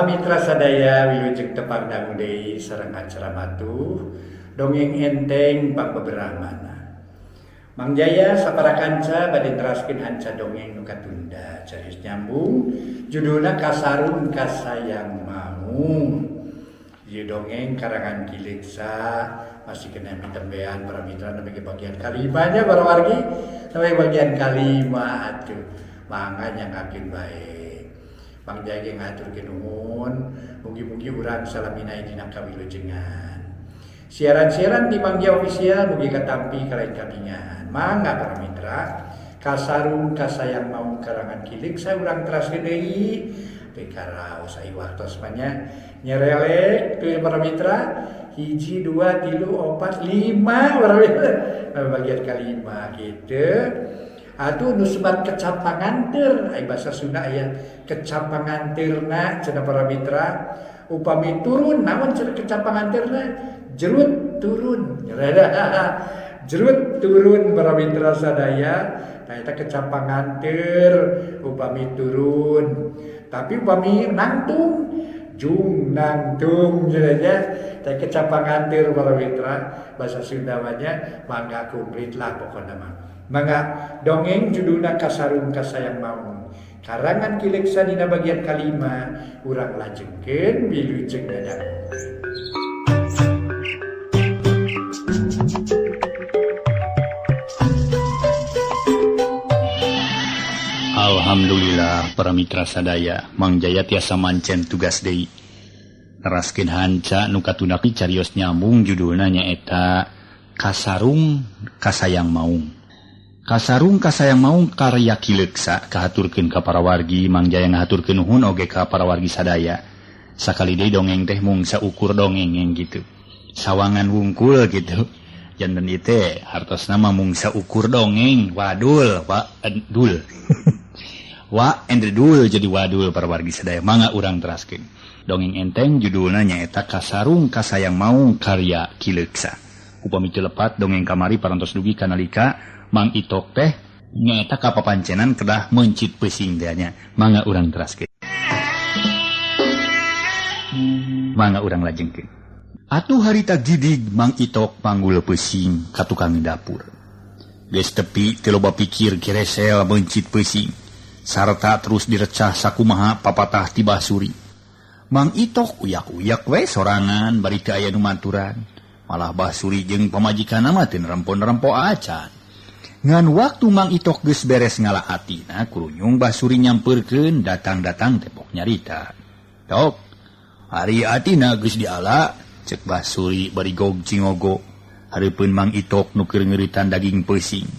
Para mitra sadaya wilujeng tepang dangu deui sareng acara matuh dongeng enteng pangbeberahmana. Mang Jaya sapara kanca bade neraskeun hanca dongeng nu katunda carios nyambung judulna Kasarung Kasayang Maung. Ieu dongeng karangan Ki Leuksa masih kena mitembean para mitra nembe bagian kalima nya para wargi nembe bagian kalima atuh mangga nyanggakeun bae. Mang Jaya ge ngahaturkeun nuhun mugi-mugi urang salamina dina kawilujengan. Siaran-siaran di Mang Jaya Official mugi katampi kalain kabingan. Mangga para mitra Kasarung Kasayang Maung karangan Ki Leuksa urang teraskeun deui teu karaos ai waktos mah nya nyerelek tuh para mitra hiji dua tilu opat lima para mitra bagian kalima gitu. Atuh nu sebat kecap panganteur ai bahasa Sunda aya kecap panganteurna cenah para mitra upami turun naon cenah kecap panganteurna jerut turun jerut turun para mitra sadaya nah eta kecap panganteur upami turun tapi upami nangtung jung nangtung cenah nya teh kecap panganteur para mitra bahasa Sunda mah nya mangga komplit lah pokona mah. Mangga dongeng judulna Kasarung Kasayang Maung karangan Ki Leuksa dina bagian kalima urang lajengkeun wilujeng ngadangu. Alhamdulillah para mitra sadaya Mang Jaya tiasa mancen tugas deui neraskeun hanca nu katunda carios nyambung judulna nyaeta Kasarung Kasayang Maung. Kasarung Kasayang Maung karya Ki Leuksa kahaturkeun ka para wargi Mang Jaya ngahaturkeun nuhun oge ka para wargi sadaya. Sakali deui dongeng teh mung saukur dongeng gitu. Sawangan wungkul gitu. Janten ieu teh hartosna mah mung saukur dongeng wadul wa dul. Wa endredul jadi wadul para wargi sadaya mangga urang teraskeun. Dongeng enteng judulna nyaeta Kasarung Kasayang Maung karya Ki Leuksa. Upami teu lepat dongeng kamari parantos dugi kanalika Mang Itok teh nyaeta ka papancenan kedah meuncit peuting teh nya. Mangga urang teraskeun. Mangga urang lajengkeun. Atuh harita gidig Mang Itok panggul peuting ka tukang dapur. Geus tepi teu loba pikir kiresel meuncit peuting sarta terus direcah sakumaha papatah ti Basuri. Mang Itok uyak-uyak we sorangan bari teu aya nu maturan. Malah Basuri jeung pamajikanna mah teu nerempo-nerempo acan. Ngan waktu Mang Itok geus beres ngala atina kurunyung Basuri nyampeurkeun datang-datang tepok nyarita. Tok, ari atina geus diala, cek Basuri bari gog cingogo. Hareupeun Mang Itok nu keur ngeuritan daging peuting.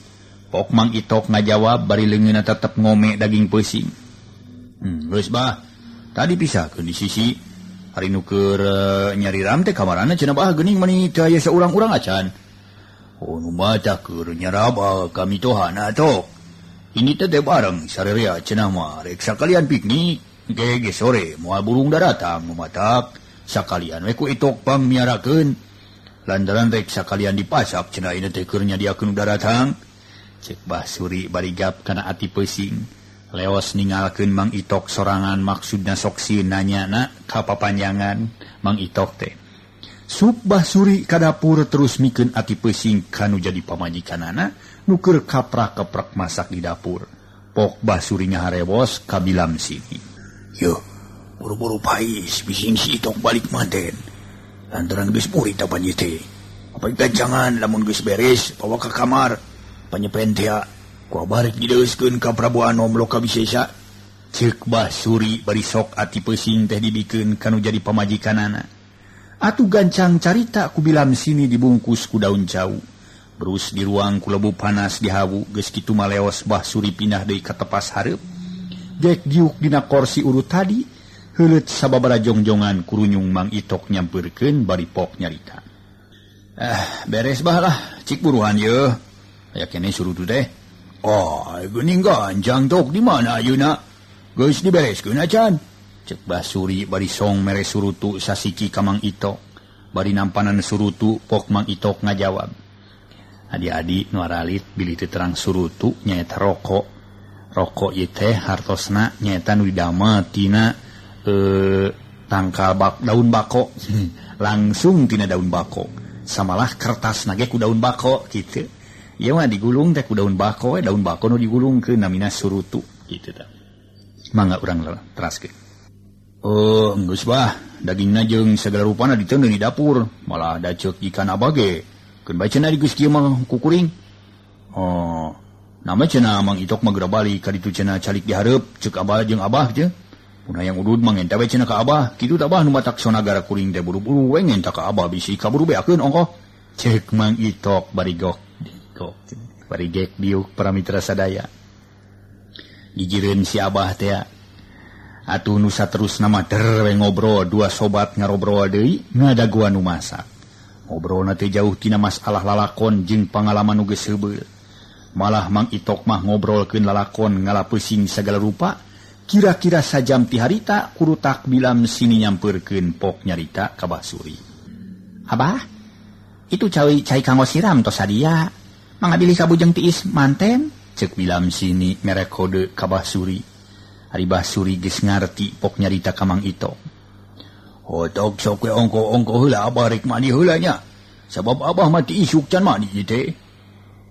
Pok Mang Itok ngajawab bari leungeunna tetep ngome daging peuting. Geus bah, tadi pisahkeun di sisi. Ari nu keur nyariram teh kamarana cenah bah geuning mani teu aya saurang-urang acan. Oh nu mata keur nyaraba kami tohana tok. Ini teh bareng sarerea cenah mah rek sakalian piknik ge sore moal burung daratang nu matak sakalian we ku Itok pang miarakeun. Lantaran rek sakalian dipasak cenah ini teh keur nyadiakeun daratang. Cek Basuri bari gap kana ati peuting. Leos ningalkeun Mang Itok sorangan maksudna sok sieun nanyana ka papanjangan Mang Itok teh. Sup Basuri ka dapur terus mikeun ati peuting kanu jadi pamajikanana nu keur kaprak-keprek masak di dapur. Pok Basuri ngaharewos ka bilam sini. Yuh, buru-buru pais bising si Itok balik manten. Lantaran geus murid tapan ieu teh. Apa gancangan lamun geus beres bawa ka kamar. Panyepen teh ku barek dideuskeun ka Prabu Anom Loka Wisesa. Ceuk Basuri bari sok ati peuting teh dibikeun kanu jadi pamajikanana. Atuh gancang carita ku bilam sini dibungkus ku daun cau. Berus di ruang ku lebu panas dihawu geus kitu maleos Basuri pindah deui ka tepas hareup. Gek diuk dina korsi urut tadi, heuleut sababaraha jongjongan kurunyung Mang Itok nyampeurkeun bari pok nyarita. Beres bah lah, cik buruan yeuh. Aya keneh surutu teh. Oh, geuning gancang tok di mana ayeuna? Geus dibereskeun acan. Cek Basuri bari song mere surutu sasiki ka Mang Itok. Bari nampanan surutu pok Mang Itok ngajawab. Adi-adi nu aralit bilih teu terang surutu nyaeta rokok. Rokok ieu teh hartosna nyaeta nu didamel tina Tangkal bak daun bako langsung tina daun bako. Samalah kertas nage ku daun bako gitu. Ieu mah digulung teh ku daun bako, daun bako nu digulungkeun namina surutu gitu tah. Mangga urang teraskeun. Oh, geus bah, dagingna jeung sagala rupana diteundeun di dapur, malah da ceuk ikan abah ge. Keun bae cenah di geus kieu mah kukuring. Oh, nama cenah Mang Itok mah geura balik ka ditu cenah calik dihareup ceuk abah jeung abah je. Mun hayang udud mah ngenta we cenah ka abah, kitu tah abah nu matak sonagara kuring teh buru-buru we ngenta ka abah bisi kaburu beakeun ongkoh. Ceuk Mang Itok bari gok gok bari gek diuk para mitra sadaya. Gigireun si abah teh atuh nu saterusna mah der we ngobrol dua sobat ngarobrol deui ngadaguan nu masak. Ngobrolna teh jauh tina masalah lalakon jeung pangalaman nu geus heubeul. Malah Mang Itok mah ngobrolkeun lalakon ngalapeusing sagala rupa. Kira-kira sajam ti harita kurutak bilam sini nyampeurkeun pok nyarita ka Bah Suri. Abah, itu cai cai kanggo siram tos sadia. Mangga bilih kabujeng tiis manten, ceuk bilam sini mere kode ka Bah Suri. Ari Bah Suri geus ngarti pok nyarita ka Mang Itok. Hotok sok we ongko-ongko heula abah rek mandi heula nya. Sabab abah mah ti isuk can mandi teh.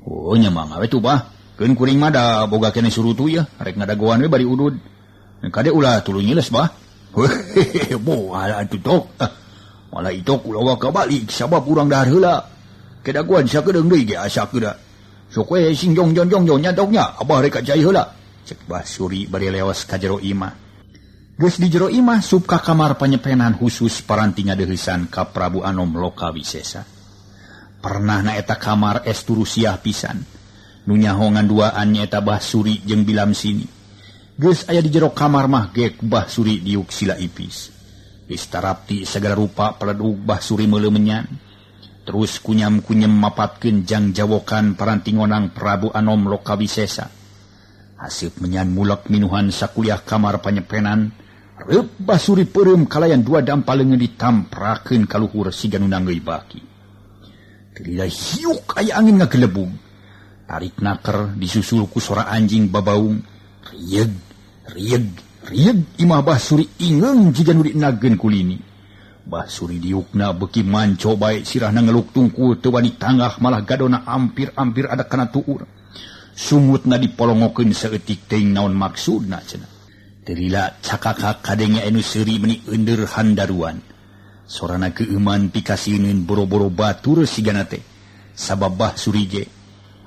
Oh nya mangga we tuh bah. Keun kuring mah da boga keneh surutu yeuh, rek ngadagoan we bari udud. Kade ulah tuluy nyiles bah. Boh atuh tok. Malah Itok ulah waka balik sabab urang dahar heula. Kedaguan sakedeung deui ge asa keuna. Sok we sing jong jong jong nya tok nya abah rek ka cai heula. Cek Bah Suri bari leos ka jero imah. Geus di jero imah sup ka kamar panyepenan khusus paranti ngadeuheusan ka Prabu Anom Lokawisesa. Pernah na eta kamar es turusiah pisan. Nu nyahongan duaan nyaeta Bah Suri jeung Bilam sini. Geus aya di jero kamar mah gek Bah Suri diuk sila ipis. Geus tarapti sagala rupa peledug Bah Suri meuleuh menyan. Terus kunyam-kunyem mapatkeun jang jawokan paranti ngonang Prabu Anom Lokawisesa. Haseup menyan mulek minuhan sakuliah kamar panyepenan. Reup Bah Suri peureum kalayan dua dampal leungeun ditamprakeun ka luhur siga nu nanggeuy baki. Teu lila hiuk aya angin ngagelebug. Tarik naker disusul ku sora anjing babaung. Rieg, rieg, rieg imah Bah Suri ingeung jiga nu dinageun kulini. Bah Suri diukna beuki manco bae sirahna ngeluk tungkul teu wani tanggah malah gadona ampir-ampir ada kana tuur. Sungutna dipolongokeun saeutik teuing naon maksudna cenah. Teu lila cakakak kadenge anu seuri meuni eundeur handaruan. Sorana keueuman pikasieun boro-boro batur sigana teh. Sabab Bah Suri ge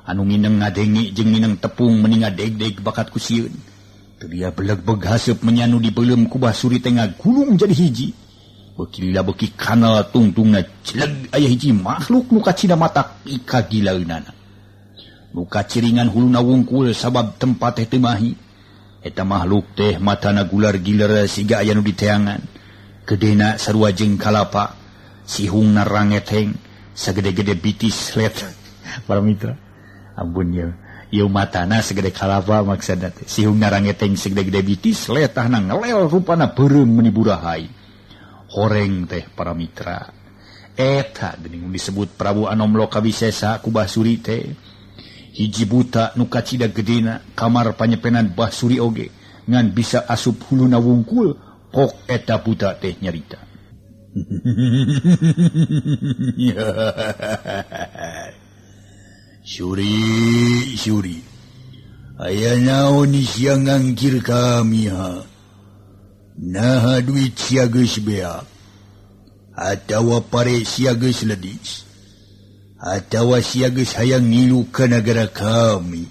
anu ngineng ngadenge jeung ngineng tepung meni ngadegdeg bakat ku sieun. Teu dia beleg-beg haseup menyanu dibeuleum ku Bah Suri teh ngagulung jadi hiji. Beuki lila beuki kanal tungtungna jeleg aya hiji makhluk nu kacida matak ikagilaeunana. Nu kaciringan huluna wungkul sabab tempat teh teu mahi. Eta makhluk teh matana gular-giler siga aya nu diteangan. Gedena sarua jeung kalapa, sihungna rangeteng, sagede-gede bitis let. Para mitra, ampun ya. Ieu matana segede kalapa maksudna teh. Sihungna rangeteng segede-gede bitis letahna ngelel rupana beureum meuni burahai. Horeng teh para mitra. Eta geuning disebut Prabu Anom Lokawisesa ku Bah Suri teh. Hiji buta nu kacida gedena kamar panyepenan Bah Suri oge ngan bisa asup huluna wungkul pok eta buta teh nyarita. Suri, Suri, aya naon sia ngangkir kami ha? Naha duit sia geus beak, atawa pare sia geus ledis, atawa sia geus hayang ngilu ka nagara kami.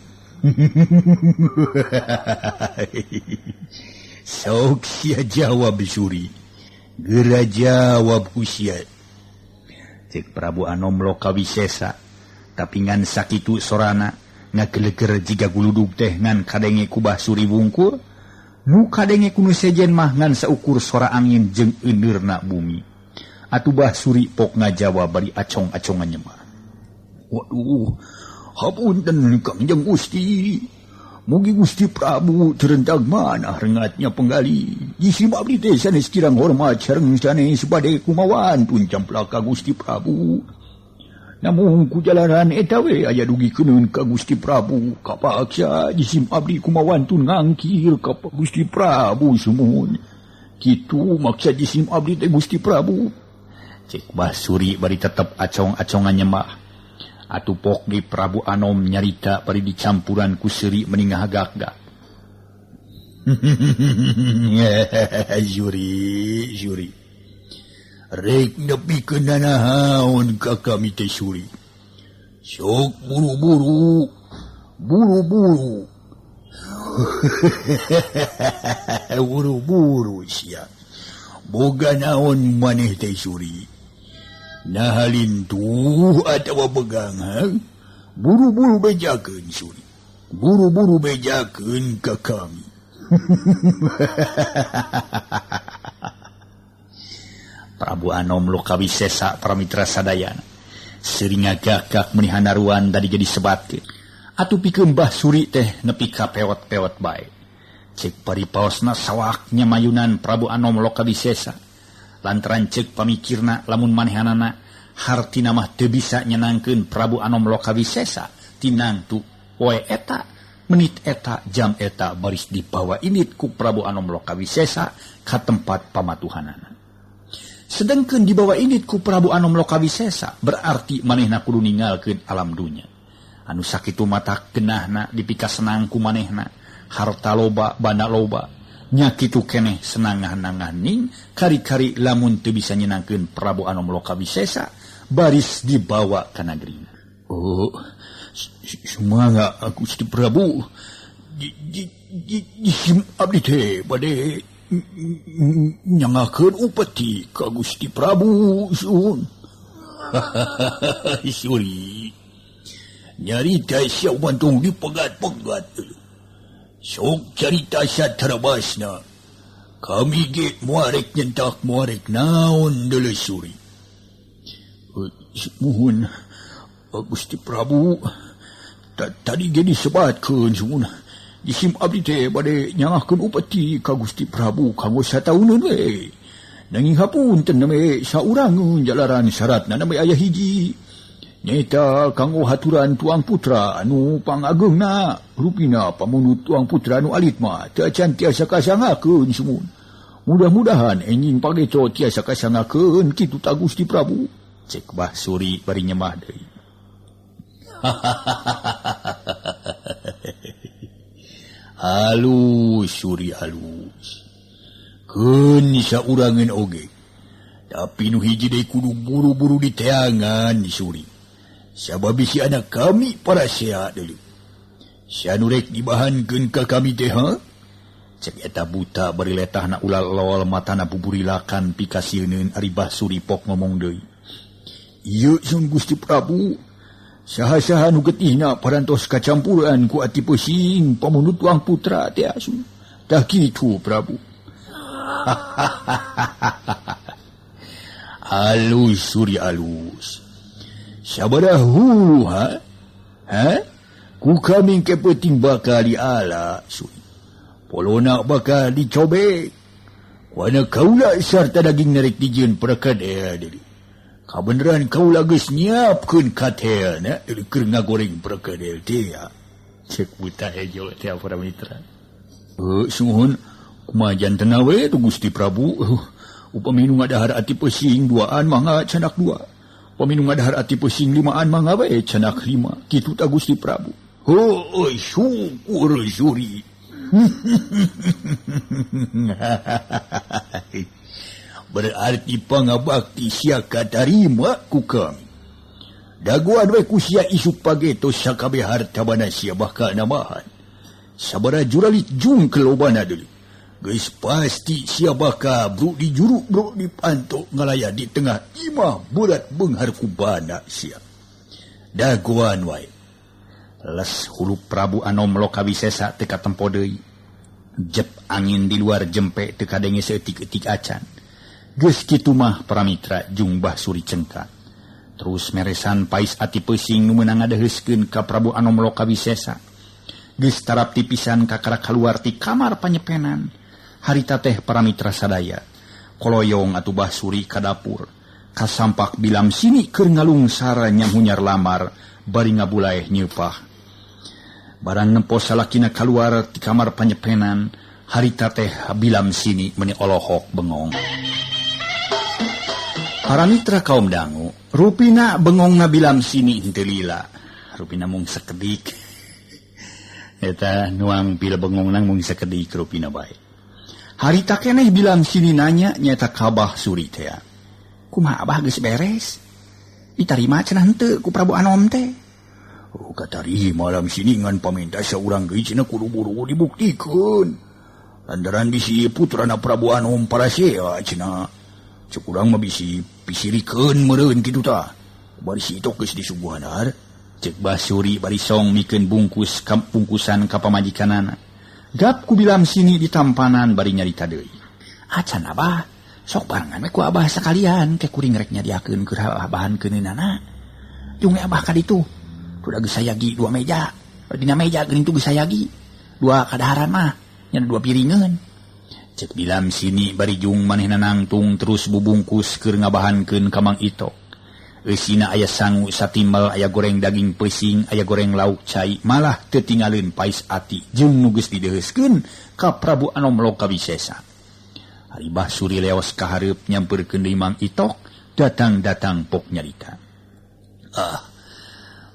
Sok sia jawab Suri, geura jawab ku sia. Cek Prabu Anom Lokawisesa. Tapi ngan sakitu sorana ngageleger jiga guludug teh ngan kadenge ku Bah Suri wungkul. Nu kadenge ku nu sejen mah ngan saukur sora angin jeung eundeurna bumi. Atuh Bah Suri pok ngajawab bari acong-acongan nyemah. Waduh, hapunten Kangjeng Gusti. Mugi Gusti Prabu terentag manah rengatnya penggali. Jisim abdi teh sanes kirang hormat sareng sanes bade kumawan tuncamplak ka Gusti Prabu. Namun ku jalanan eta we aya dugi keuneun ka Gusti Prabu kapaksa jisim abdi kumawantun ngangkir ka Gusti Prabu sumuhun. Kitu maksa jisim abdi teh Gusti Prabu. Cek Bah Suri bari tetep acong-acongan nyembah. Atuh pok di Prabu Anom nyarita bari dicampuran ku seuri meni ngahagak-gak. Juri, juri. Rek nepikeun nanaon ka kami teh Suri. Sok buru-buru, buru-buru. Buru-buru sia. Boga naon maneh teh Suri. Naha lintuh atawa begang, ha? Buru-buru bejakeun Suri. Buru-buru bejakeun ka kami. Prabu Anom Lokawisesa Pramitra sadayana. Seuring ngagakak meni hanaruan tadi jadi sebatkeun. Atuh pikeun Bah Suri teh nepi ka pewot-pewot bae. Cek paripaosna sawak nyamayunan Prabu Anom Lokawisesa. Lantaran cek pamikirna lamun manehanana hartina mah teu bisa nyenangkeun Prabu Anom Lokawisesa tinangtu poe eta menit eta jam eta baris dibawa init ku Prabu Anom Lokawisesa ka tempat pamatuhanana. Sedengkeun dibawa init ku Prabu Anom Lokawisesa berarti manehna kudu ninggalkeun alam dunya. Anu sakitu mata genahna dipikasenang ku manehna, harta loba banda loba, nya kitu keneh senangah-nanganing kari-kari lamun teu bisa nyenangkeun Prabu Anom Lokawisesa baris dibawa ka nagrina. Oh, sumangga aku Gusti Prabu. Jisim abdi teh bade nyangakeun upeti ka Gusti Prabu suhun. Suri. Nyarita sia bantung dipegat-pegat. Sok carita saterabasna. Kami ge muarek nyentak muarek naon deuleu Suri. Muhun Gusti Prabu. Tadi ge disebatkeun suhun. Jisim abdi teh bade nyangahkeun upeti ka Gusti Prabu kanggo satauneun we. Nanging hapunten name saurangeun jalaran syaratna name aya hiji. Nyaeta kanggo haturan tuang putra anu pangageungna rupina pamunut tuang putra anu alit mah teu acan tiasa kasangakeun sumun. Mudah-mudahan enjing pageto tiasa kasangakeun kitu ta Gusti Prabu. Cek Bah Suri bari nyembah deui. Halus Suri halus. Keun saurangeun oge. Tapi nu hiji deui kudu buru-buru diteangan Suri. Sabab bisi anak kami para sea deui. Sia nu rek dibahankeun ka kami teh ha? Cek eta buta bari letahna ulah lol matana buburilakan pikasieuneun ari Bah Suri pok ngomong deui. Ieu sun Gusti Prabu. Saha-saha nu getihna parantos kacampuran ku ati pesing pamunut tuang putra teh asun. Tah kitu Prabu. Alus Suri alus. Sabaraha hulu ha? Ha? Ku kami ke peuting bakal diala Suri. Polona bakal dicobek. Kuana kaula sarta daging narek dijieun perkedel deui. Kabeneran kaula geus nyiapkeun katel na keur ngagoreng perkedel teh. Cek buta hejo teh para mitra. Sungguhun kumaha jantenna we tu Gusti Prabu. Upami nu ngadahar ati pesing duaan mangga canak dua. Upami nu ngadahar ati pesing limaan mangga we canak lima. Kitu ta Gusti Prabu. Heuh, syukur Suri. Berarti pangabakti sia katarima ku kami. Daguan we ku sia isuk pageto sakabeh harta bana sia bakal nambahan. Sabaraha juralit jung kelobana deui. Geus pasti sia bakal bruk di juruk bruk di pantok ngalaya di tengah imah berat beunghar ku bana sia. Daguan wae. Les hulu Prabu Anom Lokawisesa teu katempo deui. Jep angin di luar jempe teu kadenge saeutik-eutik acan. Geus kitu mah Pramitra jeung Bah Suri cengkak. Terus meresan pais ati peusing nu meunang ngadeuheuskeun ka Prabu Anom Lokawisesa. Geus tarap tipisan kakara kaluar ti kamar panyepenan. Harita teh Pramitra sadaya. Koloyong atuh Bah Suri ka dapur. Kasampak bilam sini keur ngalungsara nyanghunyar lamar bari ngabulaeh nyeupah. Barang nempo salakina kaluar ti kamar panyepenan, Harita teh bilam sini meni olohok bengong. Para mitra kaum dangu, rupina bengongna bilam sini henteu lila. Rupina mung sakedik. Eta nuang pil bengongna mung sakedik rupina bae. Harita keneh bilam sini nanya nyaeta ka Bah Suri teh. Kumaha Abah geus beres? Ditarima cenah henteu ku Prabu Anom teh. Oh, katarima lam sini ngan paminta saurang deui cenah kudu buru dibuktikeun. Lantaran bisi putrana Prabu Anom parasea cenah. Cek urang mah bisi pisirikeun meureun kitu tah. Bari si Itok geus disuguhan dahar. Cek Bah Suri bari song mikeun bungkus bungkusan ka pamajikanana. Gap ku bilam sini ditampanan bari nyarita deui. Acan Abah, sok barengan we ku Abah sakalian ke kuring rek nyadiakeun keur bahan keuneunana. Jung we Abah ka ditu. Tuh geus sayagi dua meja. Dina meja geuning tuh geus sayagi. Dua kadaharan mah nya dua piringeun. Cek bilam sini bari jung manehna nangtung terus bubungkus keur ngabahankeun ka Mang Itok. Eusina aya sangu satimbal, aya goreng daging pesing, aya goreng lauk cai, malah teu tinggalin pais ati jeung nu geus dideheuskeun ka Prabu Anom Lokawisesa. Ari Bah Suri leos ka hareup nyampeurkeun deui Mang Itok, datang-datang pok nyarita. Ah,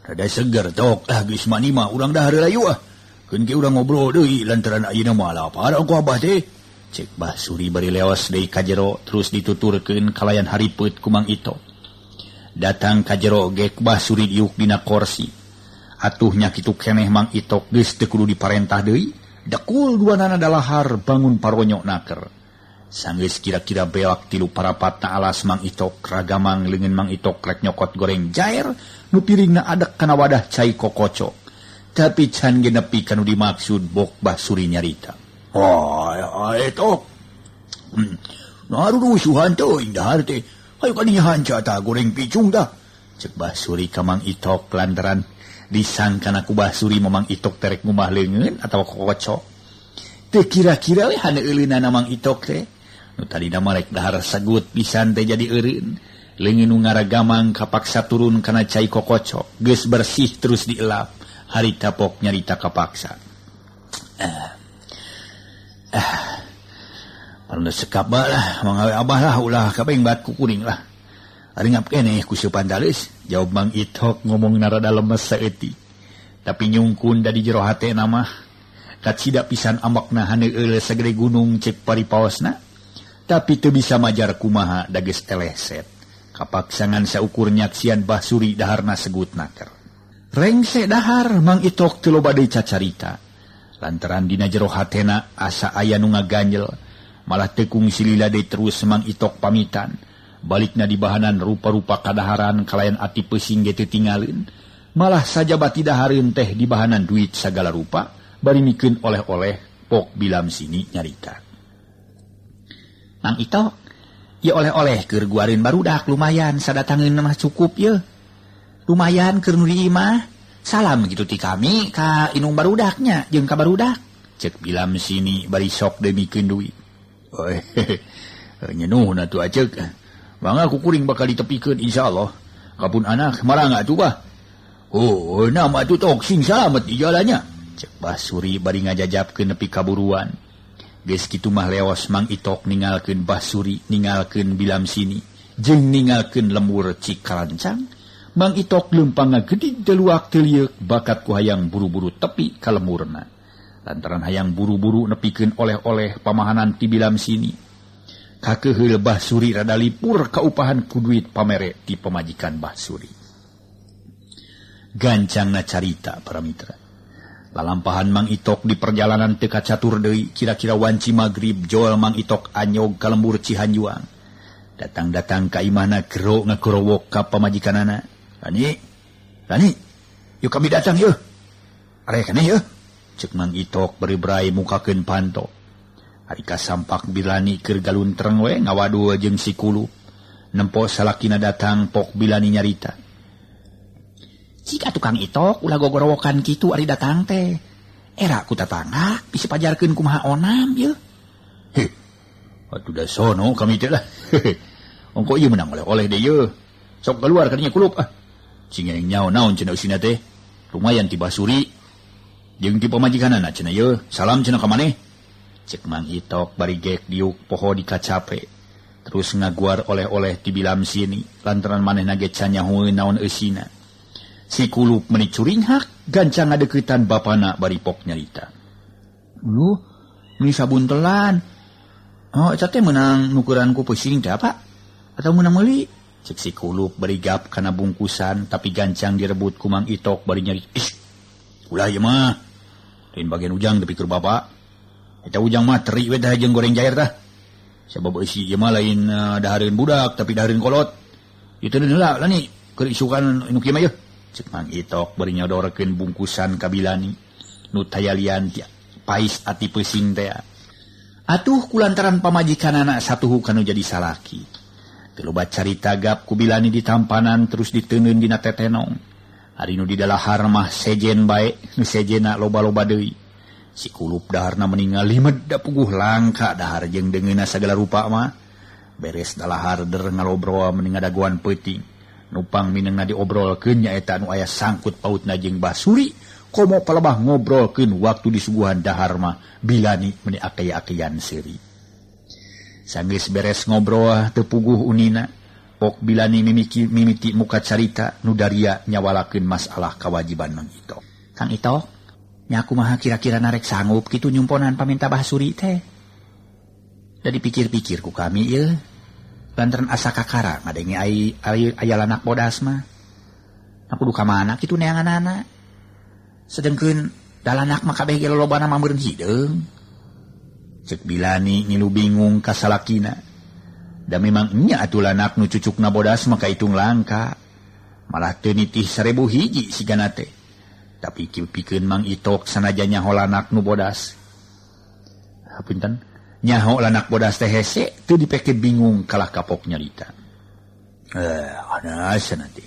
rada seger tok, ah geus mani mah urang dahar heula yeuh ah. Keun ge urang ngobrol deui lantaran ayeuna mah lapar ku Abah teh. Cek Bah Suri bari leos deui ka jero terus dituturkeun kalayan haripeut ku Mang Itok. Datang ka jero ge Bah Suri diuk dina korsi. Atuh nya kitu keneh Mang Itok geus teu kudu diparentah deui, dekul duanana dalahar bangun paronyok naker. Sanggeus kira-kira beak tilu parapatna alas Mang Itok ragamang leungeun Mang Itok rek nyokot goreng jair nu piringna adek kana wadah cai kokocok. Tapi can ge nepi ka nu dimaksud bok Bah Suri nyarita. Oh, tok. Nah, rusuhan teuing dahar teh. Hayu ka dinya hanca tah goreng picung tah. Cek Bah Suri ka Mang Itok lantaran disangkana ku Bah Suri Mang Itok terek ngumah leungeun atawa kokocok. Teu kira-kira we hane euleunana Mang Itok teh. Nu tadina mah rek dahar segut pisan teh jadi eureun. Leungeun nu ngaragamang kapaksa turun kana cai kokocok. Geus bersih terus dielap. Harita pok nyarita kapaksa. Parna sekap lah, mangawe abah lah, ulah kabeh bat ku kuring lah. Ari ngap keneh ku seupan taleus, jawab Mang Itok ngomong narada lemes saeutik. Tapi nyungkun da di jero hatena mah kacida pisan ambakna haneueul sagede gunung cek paripaosna. Tapi teu bisa majar kumaha da geus eleset. Kapaksangan saukur nyaksian Bah Suri daharna segut naker. Rengse dahar Mang Itok teu loba deui cacarita. Lantaran dina jero hatena asa aya nu ngaganjel. Malah tekung silila deui terus Mang Itok pamitan. Balikna di bahanan rupa-rupa kadaharan kalayan ati pesing ge teu tinggalin. Malah sajabati dahareun teh di bahanan duit sagala rupa bari mikeun oleh-oleh pok bilam sini nyarita. Mang Itok, ieu oleh-oleh keur guareun barudak lumayan sadatangeun mah cukup yeuh. Lumayan keur nu di imah. Salam kitu ti kami ka inung barudaknya jeung ka barudak. Cek bilam sini bari sok deui mikeun duit. Nyenuh na tu acek. Mangga ku kuring bakal ditepikeun insyaallah. Kapun anak marang atuh bah. Oh, nama atuh tok sing salamet di jalannya. Cek Bah Suri bari ngajajapkeun nepi kaburuan. Geus kitu mah leos Mang Itok ningalkeun Bah Suri, ningalkeun bilam sini, jeung ningalkeun lembur Cikarancang. Mang Itok leumpang ngagedig deluak teu lieuk bakat ku hayang buru-buru tepi ka lemurna. Lantaran hayang buru-buru nepikeun oleh-oleh pamahanan ti bilam sini. Kakeuheul Bah Suri rada lipur kaupahan ku duit pamere ti pamajikan Bah Suri. Gancangna carita para mitra. Lalampahan Mang Itok di perjalanan teu kacatur deui kira-kira wanci magrib jol Mang Itok anyog ka lembur Cihanjuang. Datang-datang ka imahna gero ngakorowok ka pamajikanana. Rani, Rani, yuk kami datang yeuh. Arek keneh yeuh. Cek Mang Itok beri-berai mukakeun panto. Ari kasampak Bilani keur galuntreng we ngawadul jeung si Kulup. Nempo salakina datang pok Bilani nyarita. Jika tukang Itok ulah gogorowokan kitu ari datang teh. Era ku tatangga bisa pajarkeun kumaha onam yeuh. Heh. Atuh da sono kami teh lah. Ongko ieu menang oleh-oleh deui yeuh. Sok keluar kadinya Kulup ah. Cing nyaho naon cenah eusina teh. Lumayan ti Bah Suri. Jeung ti pamajikanana cenah yeuh. Salam cenah ka maneh. Cek Mang Itok bari gek diuk poho dikacape. Terus ngaguar oleh-oleh ti bilam sini lantaran manehna ge can nyahoeun naon eusina. Si Kulup meni curinghak gancang ngadeuketan bapana bari pok nyarita. Lu meuni sabuntelan. Oh, eta teh meunang nukuran ku peusiing teh apa? Atau meunang meuli? Cek si Kulup bari gap kana bungkusan tapi gancang direbut ku Mang Itok bari nyari. Ih, ulah ieu mah. Lain bagian ujang dipikir bapak. Eta ujang mah teri we tah jeung goreng jair tah. Sabab eusi ieu mah lain dahareun budak tapi dahareun kolot. Itu heula lah ni keur isukan nu kieu mah yeuh. Cek Mang Itok bari nyodorkeun bungkusan ka Bilani nu tayalian pais ati peusiing teh. Atuh kulantaran pamajikanana satuhu kanu jadi salaki. Teu loba carita gap ku Bilani ditampanan terus diteundeun dina tetenong. Ari nu didalahar mah sejen bae, nu sejena loba-loba deui. Si Kulup daharna meninggal limed da puguh langka dahar jeung deungeunna sagala rupa mah. Beres dalahar der ngalobrol meni ngadagoan peuting. Nupang minengna diobrolkeun nyaeta nu aya sangkut pautna jeung Basuri, komo palebah ngobrolkeun waktu disuguhan dahar mah Bilani meni akey-akeyan seuri. Sanggeus beres ngobrol teu puguh unina, pok Bilani mimiti muka carita nu daria nyawalakeun masalah kawajiban Mang Itok. Kang Itok, nya kumaha kira-kira narek sanggup kitu nyumponan paminta Basuri teh? Da dipikir-pikir ku kami ieu, lantaran asa kakara ngadenge aya lanak bodas mah. Nah kudu ka mana kitu neanganana? Sedengkeun dalanak mah kabeh ge lolobana mah meureun hideung. Cek Bilani ngilu bingung ka salakina. Da memang nya atuh lanak nu cucukna bodas mah kaitung langka. Malah teu nitih 1000 hiji sigana teh. Tapi pikeun Mang Itok sanajan nyaho lanak nu bodas. Hapunten, nyaho lanak bodas teh hese teu dipeke bingung kalah kapok nyarita. Anas nanti.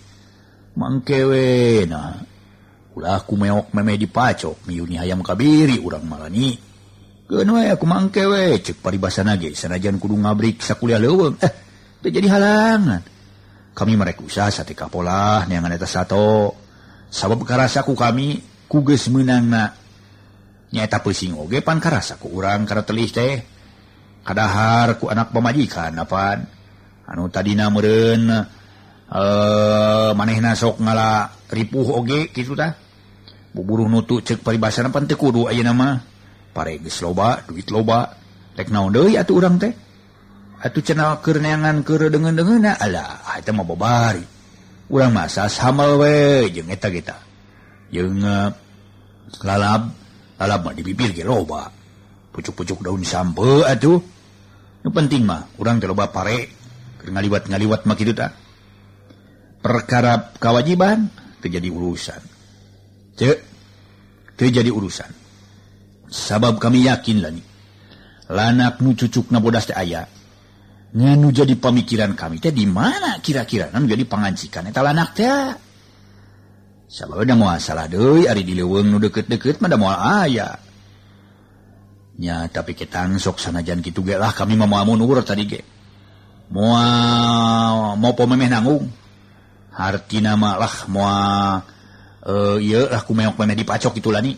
Mangke we nah. Ulah ku meok meme dipacok miyuni hayam kabiri urang malani. Keun we aku mangke we cek paribasana ge sanajan kudu ngabrik sakuliah leuweung. Teu jadi halangan. Kami merek usaha sate kapolah neangan eta sato. Sabab karasa ku kami ku geus meunangna nyaeta peusiing oge pan karasa ku urang kana telih teh. Kadahar ku anak pamajikan apan anu tadina meureun manehna sok ngala ripuh oge kitu tah. Buburuh nutu cek paribasana pan teu kudu ayeuna mah. Pare geus loba, duit loba. Rek naon deui atuh urang teh? Atuh cenah keur neangan keur deungeun-deungeunna alah eta mah babari. Urang mah sashamal we jeung eta ge tah. Jeung lalab, lalab mah di bibir ge loba. Pucuk-pucuk daun sampe atuh. Nu penting mah urang teh loba pare keur ngaliwat-ngaliwat mah kitu tah. Perkara kewajiban teu jadi urusan. Cek teu jadi urusan. Sabab kami yakin lani lanak nu cucukna bodas teh aya. Nganu jadi pamikiran kami teh di mana kira-kira nu jadi pangancikan eta lanak teh. Sabab da moal salah deui ari di leuweung nu deukeut-deukeut mah da moal aya. Nya tapi ketang sok sanajan kitu ge lah kami mah moal mundur tadi ge. Moal mopo memeh nanggung. Hartina mah lah moal ieu lah ku meok memeh dipacok kitu lani.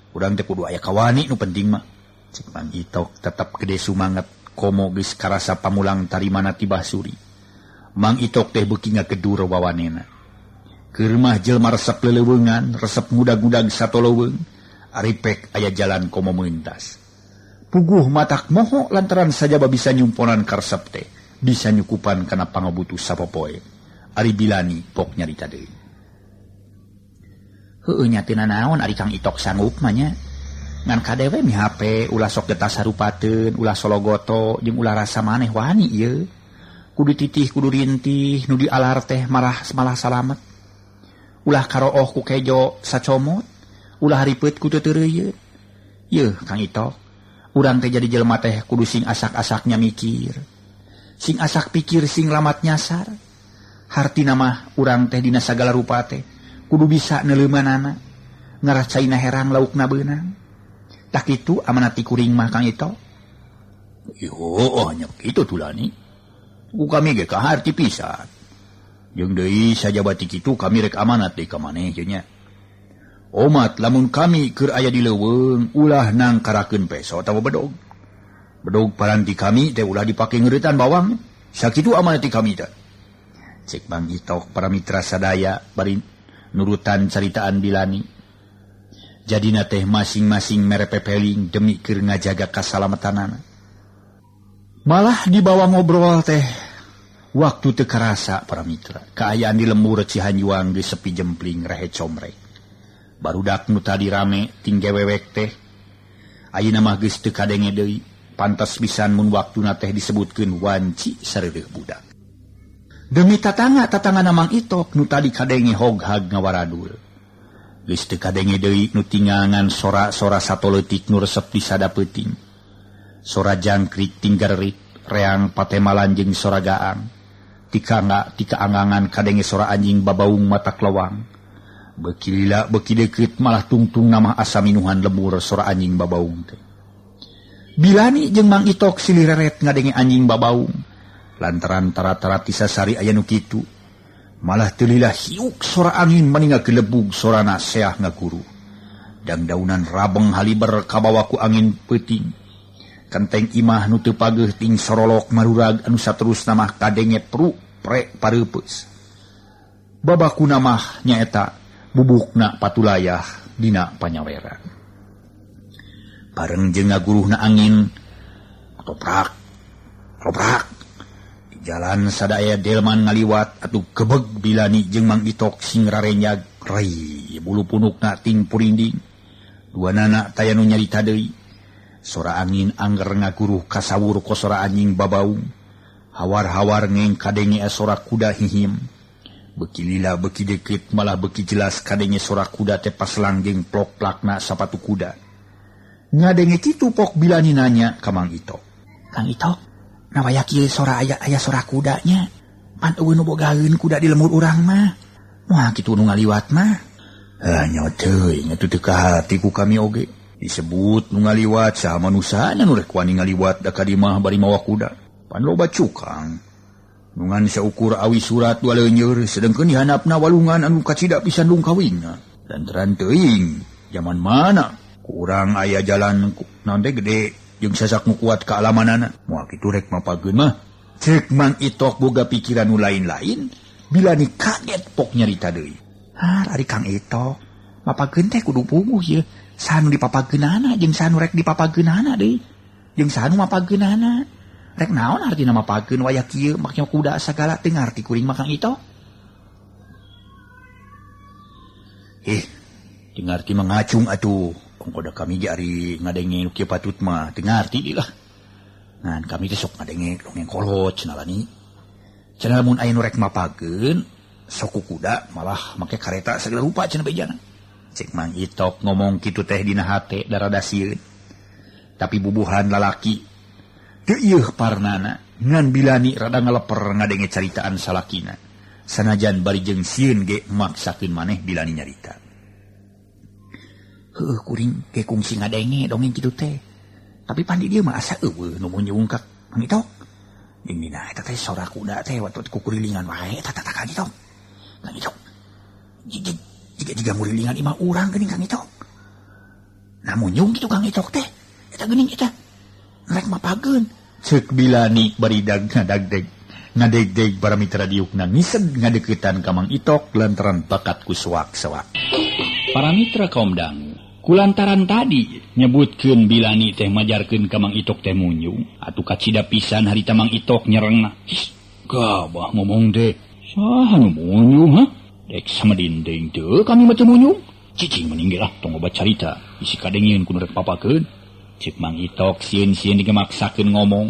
Urang teh kudu aya kawani nu penting mah. Cek Mang Itok tetep gede sumanget komo geus karasa pamulang tarimana ti Basuri. Mang Itok teh beuki ngagedur wawanena. Keur mah jelema resep leleuweungan, resep ngudag-ngudag satoleuweung, ari pek aya jalan komo meuntas. Puguh matak moho lantaran sajaba bisa nyumponan karesep teh, bisa nyukupan kana pangabutuh sapopoe. Ari Bilani pok nyarita deui. Heueuh nya teu nanaon ari Kang Itok sanggup mah nya. Ngan kadewe mi HP ulah sok getas harupateun, ulah sologoto jeung ulah rasa maneh wani ieu. Kudu titih kudu rintih nu dialar teh malah salamet. Ulah karooh ku kejo sacomot, ulah ripeut ku teu teureuyeuh. Yeuh Kang Itok, urang teh jadi jelema teh kudu sing asak-asaknya mikir. Sing asak pikir sing lamat nyasar. Hartina mah urang teh dina sagala rupa teh kudu bisa neuleumanana, ngaracaina herang laukna beunang. Tah kitu amanat ti kuring mah Kang Itok. Yo, oh, nya kitu tulani. Ku kami ge kaharti pisan. Jeung deui sajaba ti kitu kami rek amanat deui ka maneh je nya. Omat lamun kami keur aya di leuweung ulah nangkarakeun peso atawa bedog. Bedog paranti kami teh ulah dipake ngeuretan bawang. Sakitu amanah ti kami teh. Cek Mang Itok para mitra sadaya bari nurutan caritaan Bilani. Jadina teh masing-masing mere pepeling demi keur ngajaga kasalamatanana. Malah dibawa ngobrol teh waktu teu karasa para mitra. Kaayaan di lembur Cihanjuang geus sepi jempling rehe comrek. Barudak nu tadi rame tingge wewek teh ayeuna mah geus teu kadenge deui. Pantas pisan mun waktuna teh disebutkeun wanci sareureun budak. Demi tatangga-tatangga Mang Itok nu tadi kadenge hoghag ngawaradul. Geus teu kadenge deui nu tingangan sora-sora satoleutik nu resep di sadapeuting. Sora jangkrik tinggarerik, reang patemalan jeung sora gaang. Tika angangan kadenge sora anjing babaung mata klewang. Beuki lila beuki deukeut malah tungtung namah asa minuhan lembur sora anjing babaung teh. Bilani jeung Mang Itok silih reret ngadenge anjing babaung. Lantaran tara-tara ti sasari aya nu kitu. Malah teu lila hiuk sora angin maninga gelebug sorana seah ngaguru. Dangdaunan rabeng haliber kabawa ku angin peuting. Kenteng imah nu teu pageuh ting sorolok marurag anu saterusna mah kadenge pru pre pareupeus. Babakuna mah nyaeta bubukna patulayah dina panyaweran. Bareng jeung ngaguruhna angin toprak toprak di jalan sadaya delman ngaliwat atuh kebeg Bilani jeung Mang Itok sing rarenyag rai bulu punukna ting purinding. Dua nana taya nu nyarita deui. Sora angin angger ngaguruh kasawur ku sora anjing babaung. Hawar-hawar ngeng kadenge sora kuda hihim. Beuki lila beuki deukeut malah beuki jelas kadenge sora kuda teh pas langgeng plok-plakna sapatu kuda. Ngadenge kitu pok Bilani nanya ka Mang Itok. Kang Itok, nawaya kieu sora aya sora kudanya. Pan eueuh nu bogaeun kuda di lembur urang mah. Wah kitu nu ngaliwat mah. Ah nya teuing atuh teu kahati ku kami oge. Disebut nu ngaliwat saha manusana nu rek wani ngaliwat da ka di mah bari mawa kuda. Pan loba cukang. Nu ngan saukur awi surat dua leuneur sedengkeun dihandapna walungan anu kacida pisan lungkawingna. Lantaran teuing zaman mana kurang aya jalan naon teh gede jeung sasak nu kuat kaalamanana. Moal kitu rek mapageun mah. Cek Mang Itok boga pikiran nu lain-lain, Bilani kaget pok nyarita deui. Ah, ari Kang Itok, mapageun teh kudu puguh ieu. Saha nu dipapageunana jeung saha nu rek dipapageunana deui. Jeung saha nu mapageunana. Rek naon artina mapageun wayah kieu make kuda sagala teu ngarti kuring mah Kang Itok. Ih, teu ngarti mah ngacung atuh. Kongkoda kami ge ari ngadenge nu kieu patut mah teu ngarti deui lah. Ngan kami teh sok ngadenge dongeng kolot cenah lani. Cenah lamun aya nu rek mapageun sok ku kuda malah make kareta sagala rupa cenah bejana. Cek Mang Itok ngomong kitu teh dina hate darada sieun. Tapi bubuhan lalaki teu ieuh parnana ngan Bilani rada ngaleper ngadenge caritaan salakina. Sanajan bari jeung sieun ge maksakeun maneh Bilani nyarita. Heuh kuring ge kungsi ngadenge dongeng kitu teh. Tapi pan di dieu mah asa eueuh nu munyung ka Mang Itok. Jeung dina eta teh sora kuda teh waktu kukurilingan wae eta teh Kang Itok. Kang Itok. Jiga ngurilingan imah urang geuning Kang Itok. Nah munyung kitu Kang Itok teh. Eta geuning eta. Rek mapageun. Ceuk Bilani bari dag ngadagdeg. Ngadegdeg para mitra diukna ngiseg ngadeuketan ka Mang Itok lantaran bakat ku sewak-sewak. Para mitra kaum dangu, kulantaran tadi nyebutkeun Bilani teh majarkeun ka Mang Itok teh munyung, atuh kacida pisan harita Mang Itok nyerengna. Gabah ngomong teh, saha nu munyung ha? Dek sama dinding teu kami mah teu munyung. Cicing mending ge lah tong obat carita, isi kadengieun ku nu rek papakeun. Cek Mang Itok sieun-sieun digemaksakeun ngomong.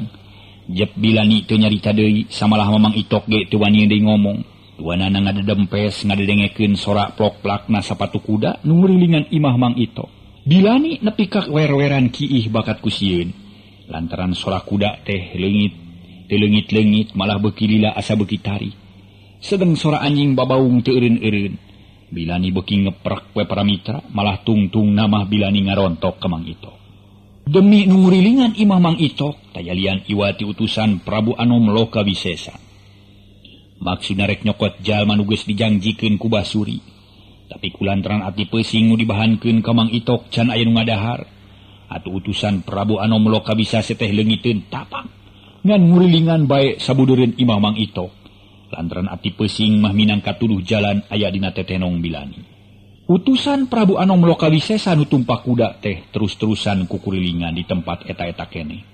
Jep Bilani teu nyarita deui, samalah Mamang Itok ge teu wani deui ngomong. Duanana ngadedempes ngadedengekeun sora plok-plakna sapatu kuda nu ngurilingan imah Mang Itok. Bilani nepi ka wer-weran kiih bakat ku sieun. Lantaran sora kuda teh leungit, teu leungit-leungit malah beuki lila asa beuki tarik. Sedeng sora anjing babaung teu eureun-eureun. Bilani beuki ngeprek we para mitra, malah tungtung namah Bilani ngarontok ka Mang Itok. Demi nu ngurilingan imah Mang Itok, tayalian iwati utusan Prabu Anom Loka Wisesa. Maksudna rek nyokot jalma nu geus dijangjikeun ku Basuri. Tapi kulantaran ati peusing nu dibahankeun ka Mang Itok can aya nu ngadahar. Atuh utusan Prabu Anom Loka Wisesa teh leungiteun tapak ngan ngurilingan bae sabudureun imah Mang Itok. Lantaran ati pesing mah minangka tuduh jalan aya dina tetenong Bilani. Utusan Prabu Anom Loka Wisesa nu tumpak kuda teh terus-terusan kukurilingan di tempat eta-eta keneh.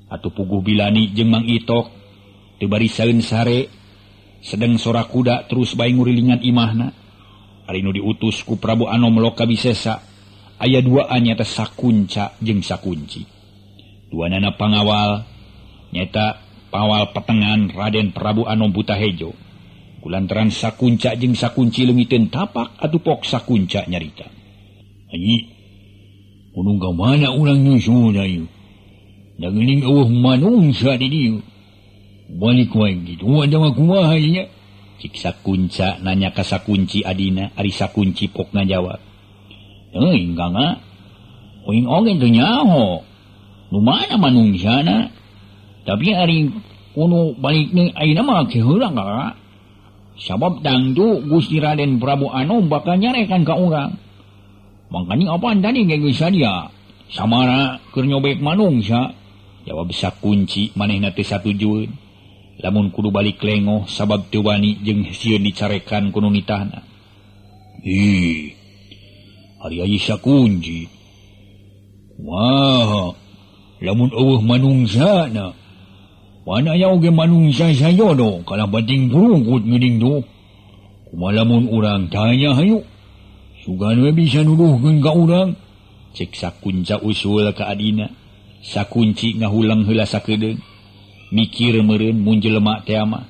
Atuh puguh Bilani jeung Mang Itok teu barisaeun sare sedeng sora kuda terus bae ngurilingan imahna. Ari nu diutus ku Prabu Anom Loka Wisesa aya duaan nyata Sakunca jeung Sakunci. Duanana pangawal nyata pawal petengan Raden Prabu Anom Butahejo. Kulantaran Sakunca jeung Sakunci leungiteun tapak atuh pok Sakunca nyarita. Anyi, unung ka mana urang nyusul ieu? Da geuning eueuh manungsa di dieu. Balik wae kitu ada mah kumaha ieu nya? Cik Sakunca nanya ka Sakunci adina, ari Sakunci pok ngajawab. Euy, Kang, uing oge teu nyaho. Nu mana manungsana? Tapi ari kuno balik nih ayeuna mah keheula kakak. Sabab dangdu Gusti Raden Prabu Anom bakal nyarekan ka urang. Mangkani apaan tadi ge geus sadia? Samara keur nyobek manungsa. Jawab Sakunci manehna teh satujueun. Lamun kudu balik lengoh sabab teu wani jeung sieun dicarekan ku nu nitahna. Ih. Ari aya Sakunci. Wah, lamun eueuh manungsana. Mana aya oge manungsa sajodo kalah bating purungkut geuning tuh. Kumaha lamun urang tanya hayu. Sugan we bisa nuduhkeun ka urang. Cek Sakunca usul ka adina. Sakunci ngahulang heula sakedeung. Mikir meureun mun jelema teh mah.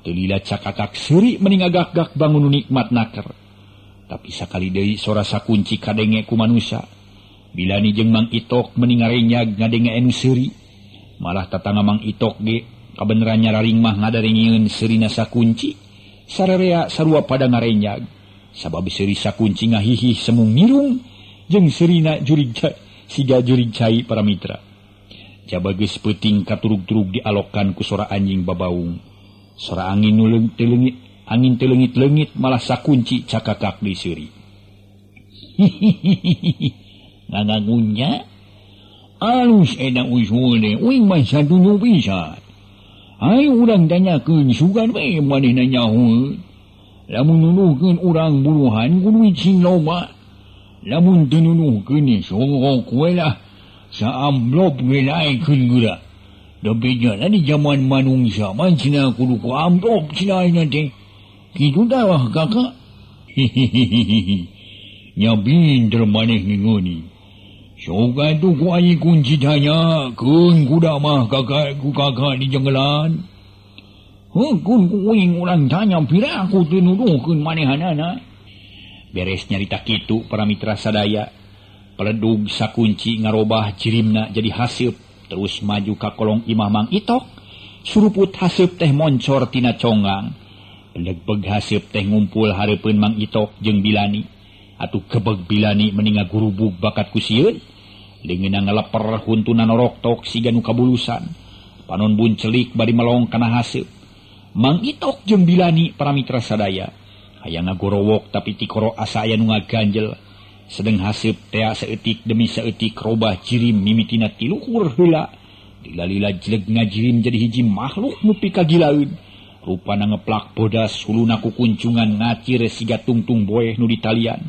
Teu lila cakakak seuri meni ngagak-gak bangun nu nikmat naker. Tapi sakali deui sora Sakunci kadenge ku manusa. Bilani jeung Mang Itok meni ngarenyag ngadenge anu seuri. Malah tatangga Mang Itok ge kabeneran nyararing mah ngadarengeun seurina Sakunci. Sararea sarua pada ngarenyag. Sabab seuri Sakunci ngahihih semung mirung jeung seurina jurig siga jurig cai para mitra. Jaba geus peuting katurug-turug dialokan ku sora anjing babaung. Sora angin nu leungit angin teu leungit-leungit malah Sakunci cakakak di seuri. Ngagagunya alus eta usul teh uing mah satuju pisan. Hayu urang tanyakeun sugan we manehna nyaho. Lamun nuduhkeun urang buruhan ku duit sing loba. Lamun teu nuduhkeun sogok we lah. Saamplop we naekeun geura. Da bejana di jaman manungsa mah cenah kudu ku amplop cenah ayeuna teh. Kitu tah kakak. Hihihihi. Nya pinter maneh ngingoni. Sok atuh ku ayi kunci tanya keun kuda mah kakak ku kakak di jenggelan. Heuh kun ku uing urang tanya piraku teu nuduhkeun manehanana. Beres nyarita kitu para mitra sadaya. Peledug Sakunci ngarobah jirimna jadi haseup terus maju ka kolong imah Mang Itok. Suruput haseup teh moncor tina conggang. Pelegbeg haseup teh ngumpul hareupeun Mang Itok jeung Bilani. Atuh kebeg Bilani meni ngagurubug bakat ku sieun. Leungeunna ngaleper huntuna noroktok siga nu kabulusan. Panon buncelik bari melong kana haseup. Mang Itok jeung Bilani para mitra sadaya hayang ngagorowok tapi tikoro asa aya nu ngaganjel. Sedeng haseup tea saeutik demi saeutik robah jirim mimitina tiluhur heula. Lila-lila jeleg ngajirim jadi hiji makhluk nu pikagilaeun. Rupana ngeplak bodas huluna ku kuncungan ngacir siga tungtung boeh nu ditalian.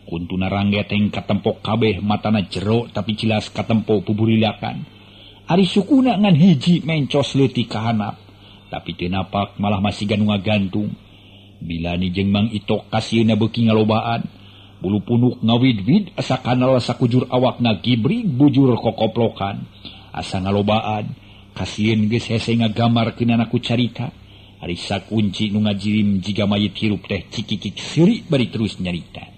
Kuntuna ranggeteng katempok kabeh matana jero tapi jelas katempo buburilakan. Ari sukuna ngan hiji mencos leutik ka handap. Tapi teu napak malah masiga nu ngagantung. Bilani jeung Mang Itok kasieuna beuki ngalobaan. Bulu punuk ngawid-wid asa kanal sakujur awak ngagibrig bujur kokoplokan. Asa ngalobaan kasieun geus hese ngagamarkeunana ku carita. Ari Sakunci nu ngajirim jiga mayit hirup teh cikikik seuri bari terus nyarita.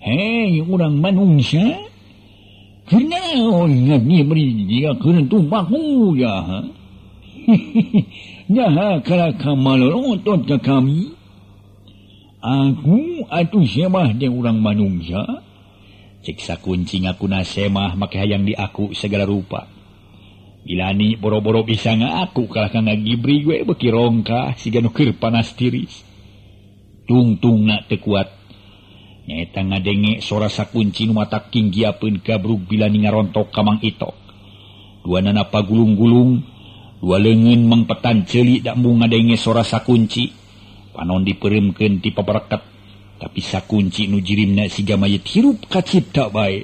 Hei urang manungsa kunaon ngagibrig jiga keur tumpak ya. Nah, kalau malolotot ke kami, aku atuh semah de urang manungsa. Cek Sakunci ngakuna semah make hayang diaku segala rupa. Bilani boro-boro bisa ngaku kalah ka ngagibri we beuki rongkah siga nu keur panas tiris. Tungtungna teu kuat. Nyaeta ngadenge sora sakunci nu matak kinggiapeun gabrug Bilani ngarontok ka Mang Itok. Dua nana pagulung-gulung, dua leungeun mangpetan ceuli da embung ngadenge sora sakunci. Panon dipeuremkeun ti papereket, tapi sakunci nu jirimna siga mayit hirup kacipta bae.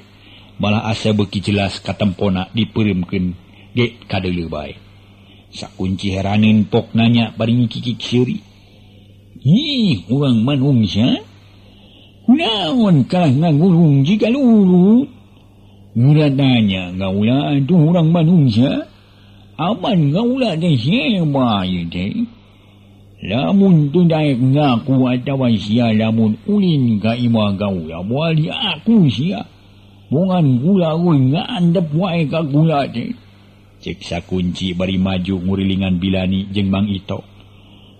Malah asa beuki jelas katempona dipeuremkeun ge kadeuleu bae. Sakunci heraneun pok nanya bari ngikikik seuri. Ih, urang manungsa. Kunaon kalah ngagulung jiga lulu. Murah tanya gaula atuh urang manungsa. Aman gaula teh seba ieu teh. Lamun teu daek ngaku atawa sia lamun ulin ka imah gaula moal diaku sia. Bongan gula euy ngandep wae ka gula teh. Cek sakunci bari maju ngurilingan Bilani jeung Mang Itok.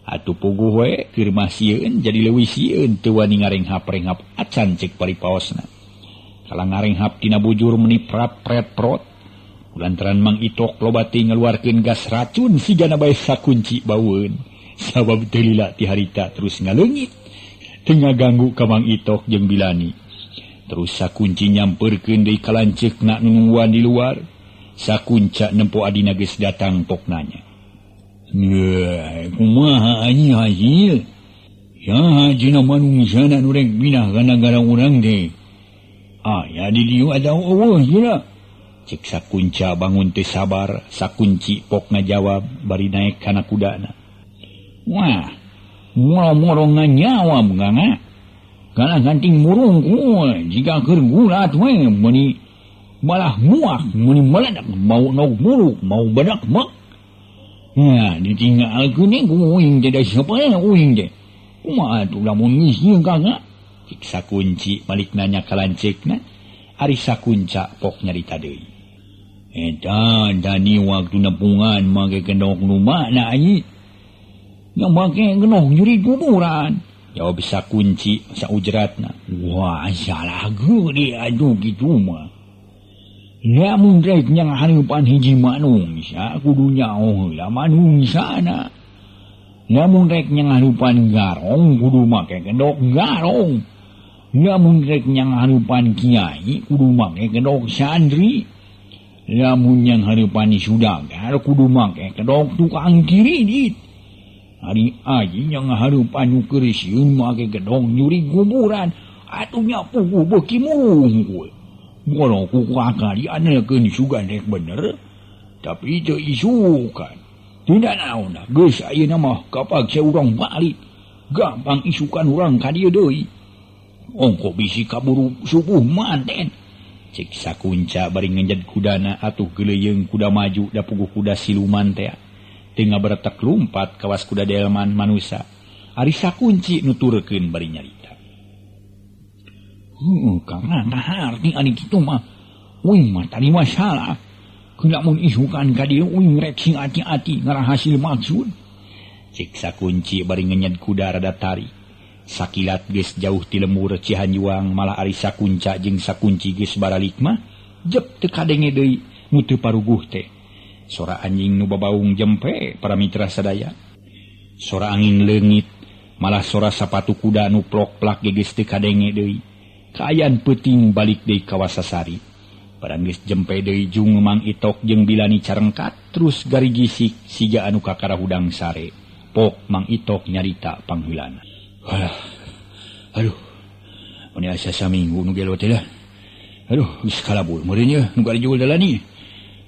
Atuh puguh we keur mah sieun jadi leuwih sieun teu wani ngarenghap-renghap acan cek paripaosna. Kala ngarenghap tina bujur meuni prat-pret-prot. Lantaran Mang Itok loba teh ngaluarkeun gas racun sigana bae sakunci baueun. Sabab teu lila ti harita terus ngaleungit. Teu ngaganggu ka Mang Itok jeung Bilani. Terus sakunci nyamperkeun deui ka lanceukna nu nungguan di luar. Sakunca nempo adina geus datang pok nanya. Kumaha anjing hasil? Ya dina manungsana nu rek pindah ka nagara urang teh. Ah, ya di dieu ada eueuh geura. Cek sakunca bangun teu sabar, sakunci pok ngajawab bari naek kana kudana. Wah, moro-moro nyawa mangga. Kalah ganting murungkul jika keur gulat we meuni malah muak meuni meledak mau nog muruk mau badak mak. Ya, ditinggalkeun ni uing teh da siapa uing teh. Kumaha atuh lamun geus ieu kagak? Cek sakunci balik nanya ka lanceukna. Ari sakunca pok nyarita deui. Eta dani waktu nepungan make kendok nu mana anjing. Yang make kendok nyuri kuburan. Jawab sakunci saujratna. Wah, salah geude aduh kitu mah. Lamun rek nyang hareupan hiji manungsa kudu nyaho heula manungsana. Lamun rek nyang hareupan garong kudu make kendok garong. Lamun rek nyang hareupan kiai kudu make kedok santri. Lamun nyang hareupan sudagar kudu make kedok tukang kiridit. Ari aji nyang hareupan nu keur sieun make kedok nyuri kuburan atuh nya puguh beuki mungkul. Walau ku kakari anekeun sugan rek bener, tapi teu isukan. Teu naon geus ayeuna mah kapaksa urang balik. Gampang isukan urang ka dieu deui. Ongko bisi kaburu subuh manten. Cek sakunca bari ngenjed kudana atuh geuleuyeung kuda maju da puguh kuda siluman teh. Teu ngaberetek lumpat kawas kuda delman manusa. Ari sakunci nuturkeun bari nyarita. Karena naharti ani kitu mah uing mah tadi mah salah. Lamun isukan ka dieu uing rek sing ati-ati ngarah hasil maksud. Cek sakunci bari ngenyed kuda rada tarik. Sakilat geus jauh ti lembur Cihanjuang malah ari sakunca jeung sakunci geus baralik mah jep teu kadenge deui nu teu paruguh teh. Sora anjing nu babaung jempe para mitra sadaya. Sora angin leungit malah sora sapatu kuda nu plok-plak geus teu kadenge deui. Kaayaan peuting balik deui ka Wasasari. Barang geus jempe deui jung Mang Itok jeung Bilani carengkat terus garigisik siga anu kakara hudang sare. Pok Mang Itok nyarita pangheulana. Alah. Aduh. Meni asa saminggu nu gelo teh lah. Aduh, geus kalabur meureun ye nu garijul dalani.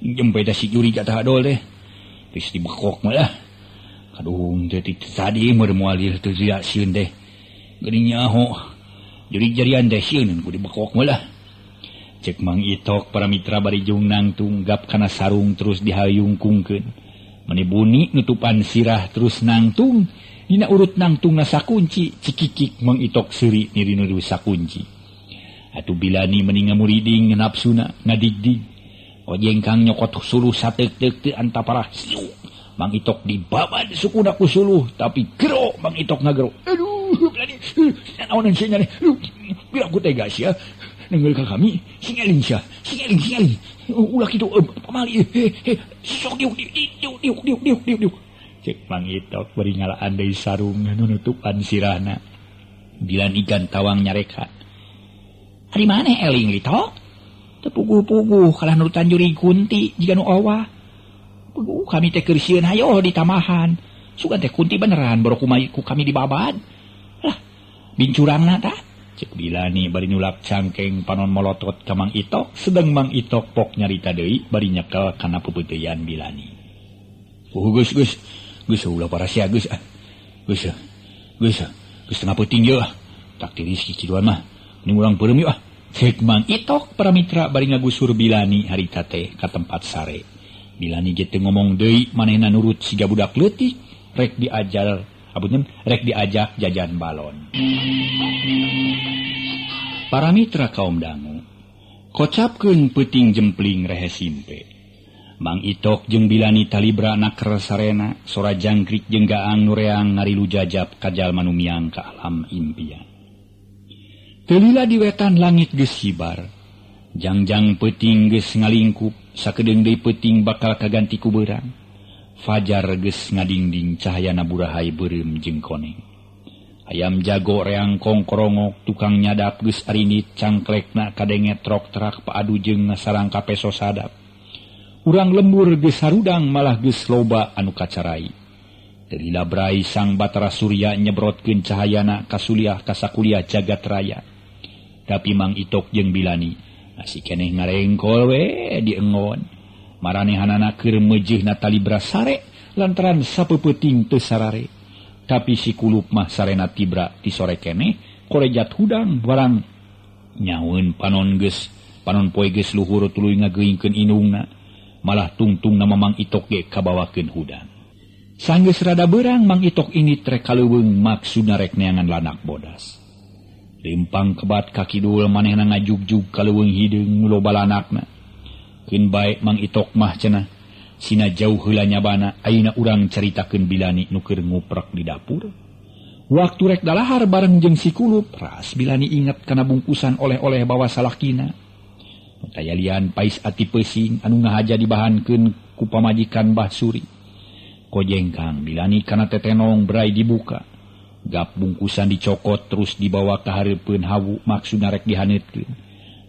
Jempe teh si juri ka tahadol teh. Geus dibekok mah lah. Kadung teh tadi meureun moal teu sieun teh. Geuning nyaho. Jadi jarian teh sieun ku dibekok mah lah. Cek Mang Itok para mitra bari jung nangtung gap kana sarung terus dihayungkungkeun. Meni buni nutupan sirah terus nangtung. Dina urut nangtungna sakunci cikikik Mang Itok seuri niri-niru sakunci. Atuh Bilani meni ngamuriding napsuna ngadigdig. Ojengkang nyokot suluh sateuk-teuk teu antaparah siuk. Mang Itok dibabad sukuna ku suluh tapi gero Mang Itok ngagero. Aduh, Bilani, naonan sia nyari. Bila ku tega sia nengeul ka kami, sing eling sia, sing eling, sing eling. Ulah kitu pamali. Sok diuk diuk diuk diuk diuk diuk diuk. Cek Mang Itok bari ngalaan deui sarung nu nutupan sirahna. Bilani gantawang nyareka. Ari maneh eling litok? Teu puguh-puguh kalah nurutan jurig kunti jiga nu owah. Puguh kami teh keur sieun hayo ditamahan. Sugan teh kunti beneran boro ku kami dibabad. Lah, bincurangna tah. Cek Bilani bari nyulap cangkeng panon molotot ka Mang Itok, sedang Mang Itok pok nyarita deui bari nyekel kana peupeuteuyan Bilani. Oh geus geus geus ulah parasia geus ah. Geus geus geus tengah peuting ieu ah. Tak tiris kikiduan mah. Mending urang peureum yuk ah. Cek Mang Itok para mitra bari ngagusur Bilani harita teh ka tempat sare. Bilani ge teu ngomong deui manehna nurut siga budak leutik rek diajar apunten rek diajak jajan balon. Para mitra kaum dangu, kocapkeun peuting jempling rehe simpe. Mang Itok jeung Bilani talibra naker sarena, sora jangkrik jeung gaang nureang ngarilu jajab ka jalma nu miang ka alam impian. Teu lila di wetan langit geus hibar. Jangjang peuting geus ngalingkup, sakedeung deui peuting bakal kaganti ku beurang. Fajar geus ngadingding cahayana burahay beureum jeung koneng. Ayam jago reang kongkorongok tukang nyadap geus arinit cangklekna kadenge trok trak paadu jeung ngasarang ka peso sadap. Urang lembur geus harudang malah geus loba anu kacarai. Teu lila brai sang Batara Surya nyebrotkeun cahayana ka suliah ka sakuliah jagat raya. Tapi Mang Itok jeung Bilani masih keneh ngarengkol we diengon. Maranehanana keur meujeuhna talibra sare lantaran sapeupeting teu sarare. Tapi si kulup mah sarena tibra ti sore keneh korejat hudang barang nyaun panon geus panon poe geus luhur tuluy ngageuingkeun indungna. Malah tungtungna Mang Itok ge kabawakeun hudang. Sanggeus rada beurang Mang Itok ini trek kaleuweung maksudna rek neangan lanak bodas. Lempang kebat ka kidul manehna ngajugjug ka leuweung hideung nu loba lanakna. Keun bae Mang Itok mah cenah sina jauh heula nyabana ayeuna urang caritakeun Bilani nu keur nguprek di dapur. Waktu rek dalahar bareng jeung si kulup, ras Bilani inget kana bungkusan oleh-oleh bawa salakina. Tayalian pais ati peusing anu ngahaja dibahankeun ku pamajikan Bah Suri. Kojengkang Bilani kana tetenong brai dibuka. Gap bungkusan dicokot terus dibawa ka hareupeun hawu maksudna rek dihaneutkeun.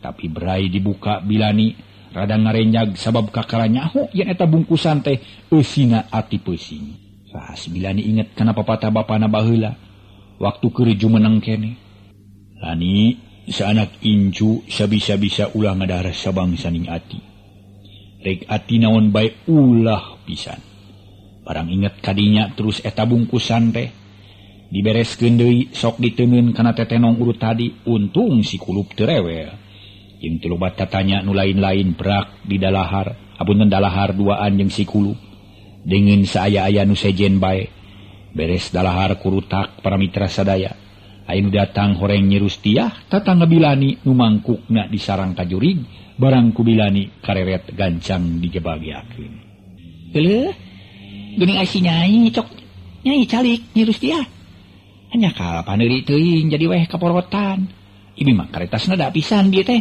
Tapi brai dibuka Bilani rada ngarenjag sabab kakara nyaho yen eta bungkusan teh eusina ati peusing. Ras Bilani inget kana papatah bapana baheula waktu keur jumeneng keneh. Lani saanak incu sabisa-bisa ulah ngadahar sabangsaning ati. Rek ati naon bae ulah pisan. Barang inget kadinya terus eta bungkusan teh dibereskeun deui sok diteungeun kana tetenong urut tadi, untung si kulup teu rewel. Jeung teu loba tatanya nu lain-lain brak di dalahar, apunten dalahar duaan jeung si kulup. Deungeun saaya-aya nu sejen bae. Beres dalahar kurutak para mitra sadaya. Aya nu datang horeng Nyi Rustiah, tatangga Bilani nu mangkukna disarang ka jurig, barang ku Bilani kareret gancang digebagiakeun. Geuleuh, geuning ai si Nyai cok, Nyai calik Nyi Rustiah. Hanya kal paneuri teuing jadi weh kaporotan. Ibi mah karetasna da pisan bieu teh.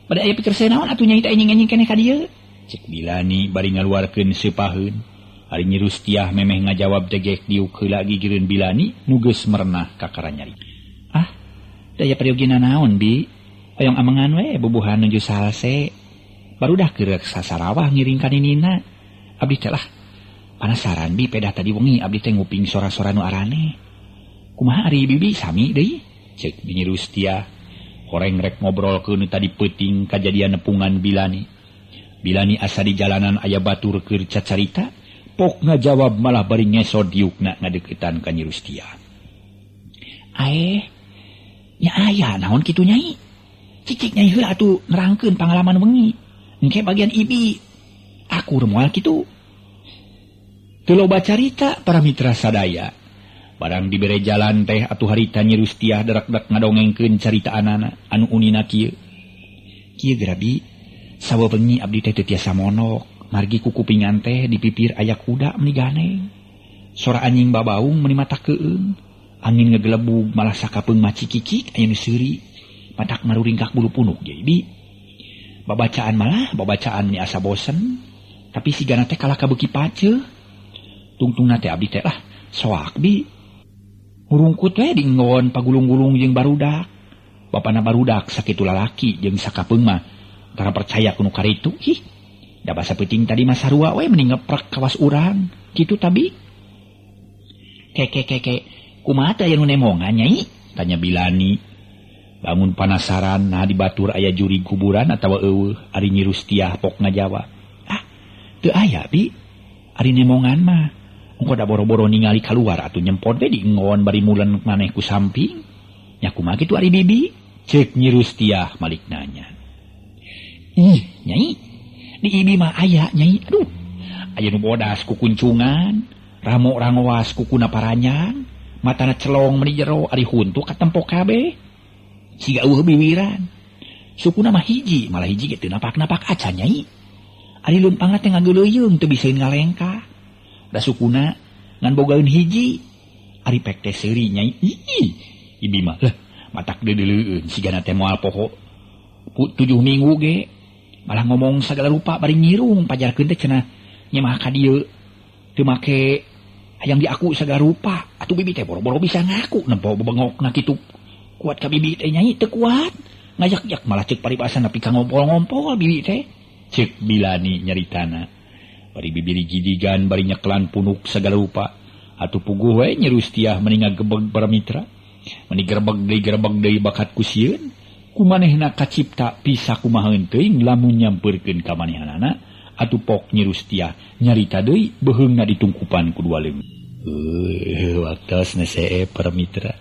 Bade aya pikir naon atuh Nyai teh enjing-enjing keneh ka dieu. Cek Bilani bari ngaluarkeun seupaheun. Ari Nyi Rustiah memeh ngajawab degek diuk heula gigireun Bilani nu geus merenah kakara nyari. Ah, daya periogina naon bi? Hoyong amengan we bubuhan nuju salse. Barudah keur sasarawah ngiring ka ninina. Abdi teh lah panasaran bi pedah tadi wengi abdi teh nguping sora-sora nu araneh. Kumaha ari bibi sami deui? Cek Nyi Rustiah horeng rek ngobrolkeun tadi peuting kajadian nepungan Bilani. Bilani asa di jalanan aya batur keur cacarita, pok ngajawab malah bari ngesod diukna ngadeukeutan ka Nyi Rustiah. Aeh, nya aya naon kitu Nyai? Cicik Nyai heula atuh nerangkeun pangalaman wengi. Engke bagian ibi. Aku moal kitu. Teu loba carita para mitra sadaya. Barang dibere jalan teh atuh harita Nyi Rustiah darak-dak ngadongengkeun caritaanana anu unina kieu. Kieu gerabi, sawa wengi abdi teh teu tiasa monok, margi ku kupingan teh di pipir aya kuda meuni ganeng. Sora anjing babaung meuni mata keueung, angin ngegelebug malah sakapeung maci kikik aya nu seuri. Matak maruringkak bulu punuk ge bi. Babacaan malah babacaan mi asa bosen, tapi sigana teh kalah kabeuki paceuh. Tungtungna teh abdi teh lah soak bi. Ngurungkut we dinggon pagulung-gulung jeung barudak. Bapana barudak sakitu lalaki jeung sakapeung mah tara percaya ku nu karitu. Ih, da basa peuting tadi mah sarua we mending ngeprek kawas urang. Kitu tabi. Keke keke, kumaha teh aya nu nemongan Nyai? Tanya Bilani. Bangun panasaran nah di batur aya jurig kuburan atawa eueuh ari Nyi Rustiah pok ngajawab. Ah, teu aya bi. Ari nemongan mah. Engko da boro-boro ningali kaluar atuh nyempot we di enggon bari mulen maneh ku samping. Nya kumaha kitu ari bibi? Ceuk Nyi Rustiah malik nanya. Ih, Nyai. Di ibi mah aya Nyai. Aduh. Aya nu bodas ku kuncungan, ramo rangoas kukuna paranjang, matana celong meni jero ari huntu katempo kabeh. Siga eueuh biwiran. Sukuna mah hiji, malah hiji ge teu napak-napak acan Nyai. Ari leumpangna teh ngageuleuyung teu bisa ngalengkah. Da sukuna ngan bogaeun hiji. Ari pek teh seuri Nyai. Ih, ibi mah leuh matak deuleueun sigana teh moal poho. 7 minggu ge malah ngomong sagala rupa bari nyirung pajarkeun teh cenah nyemah ka dieu teu make hayang diaku sagala rupa. Atuh bibi teh boro-boro bisa ngaku nempo bebengokna kitu. Kuat ka bibi teh Nyai teu kuat. Ngajak-jak malah ceuk paribasan nepi ka ngompol-ngompol bibi teh. Ceuk Bilani nyaritana. Bari bibiri gidigan bari nyekelan punuk sagala rupa. Atuh puguh we Nyi Rustiah meni ngagebeg para mitra. Meni gerebeg deui bakat ku sieun. Kumanehna kacipta pisa kumaha teuing lamun nyampeurkeun ka manehanana. Atuh pok Nyi Rustiah nyarita deui beuheungna ditungkupan ku dua leungeun. Waktos nesee para mitra.